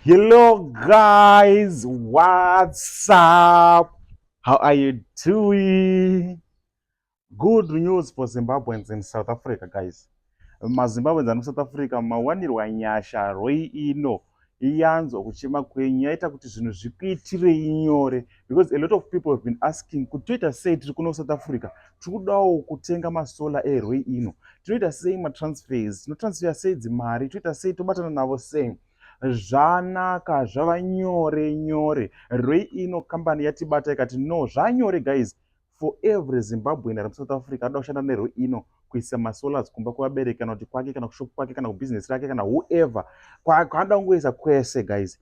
Hello guys, what's up? How are you doing? Good news for Zimbabweans in South Africa, guys. MaZimbabweans ari muSouth Africa, mawanirwa nyasha. Roy ino yanzwa kuchema kwenyu, yaita kuti zvinhu zvikuitirei nyore, because a lot of people have been asking kuti toita sei tiri kuno South Africa, tiri kudawo kutenga masolar eRoy ino, tinoita sei matransfers, tinotransfera sei dzimari, toita sei, tobatana navo sei? Zvanaka, zvava nyore nyore. Roy ino kambani yatibata ikati no, zvanyore guys, for every Zimbabwean ari muSouth Africa anoda kushanda neRoy ino kuisa masolars kumba kwevabereki, kana kuti kwake, kana kushop kwake, kana kubhizinesi rake, kana whoever kwaanoda kungoisa kwese guys.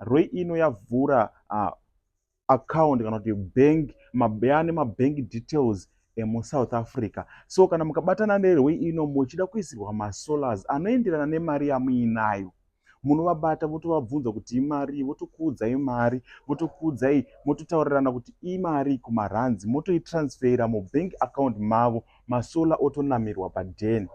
Roy ino yavhura account kana kuti bank, yaane mabank details emuSouth Africa. So kana mukabatana neRoy ino muchida kuisirwa masolars anoenderana nemari yamuinayo, munovabata, votovabvunza kuti imari, votokuudzai mari, votokuudzai, mototaurirana kuti imari kumaranzi, motoitransfera mubank account mavo, masolar otonamirwa padheni.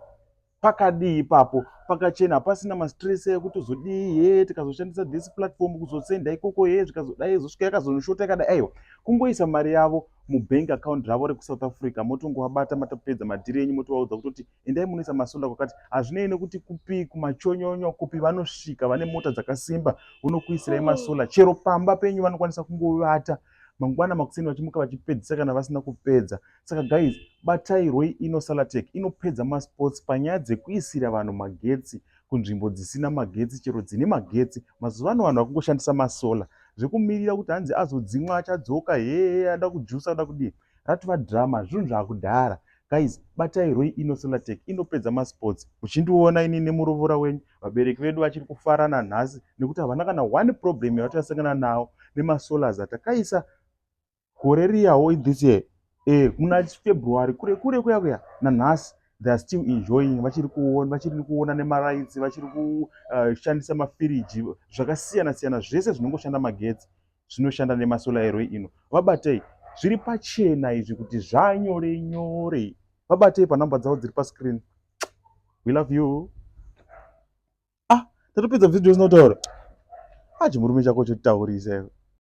Pakadii ipapo? Pakachena, hapasina mastress ekutozodii he, tikazoshandisa this platform kuzosenda ikoko he, zvikazodai, zosvika yakazonoshota yakadai. Aiwa, kungoisa mari yavo mubank account ravo rekuSouth Africa, motongovabata, matopedza madhiri enyu, motovaudza kutoti endai munoisa masolar kwakati. Hazvinei nekuti kupi, kumachonyonyo kupi, vanosvika, vane mota dzakasimba, vonokuisirai masolar chero pamba penyu. Vanokwanisa kungovata, mangwana makuseni vachimuka vachipedzisa kana vasina kupedza. Saka guys, batai Roy ino Solartech, inopedza masports panyaya dzekuisira vanhu magetsi kunzvimbo dzisina magetsi, chero dzine magetsi. Mazuva ano vanhu vakungoshandisa masolar. Zvekumirira kuti hanzi azodzimwa, achadzoka hee, ada kujusa, ada kudii, ratova drama, zvinhu zvakudhara guys. Batai Roy ino Solartech, inopedza masports. Uchindiona ini nemurovora wenyu, vabereki vedu vachiri kufara nanhasi nekuti havana kana one problem yavatasangana nawo nemasolars atakaisa gore riyawo, this year muna February, kure kure kuya kuya. Nanhasi they are still enjoying, vachiri kuona, vachiri kuona nemaraitsi, vachiri kushandisa mafiriji zvakasiyana siyana. Zvese zvinongoshanda magetsi zvinoshanda nemasolar eRoy ino. Vabatei, zviri pachena izvi kuti zvanyore nyore. Vabatei panhamba dzavo dziri pascreen. We love you. Ah, tatopedza video, usina kutaura. Ah, chimurume chako chotaurisa iwe.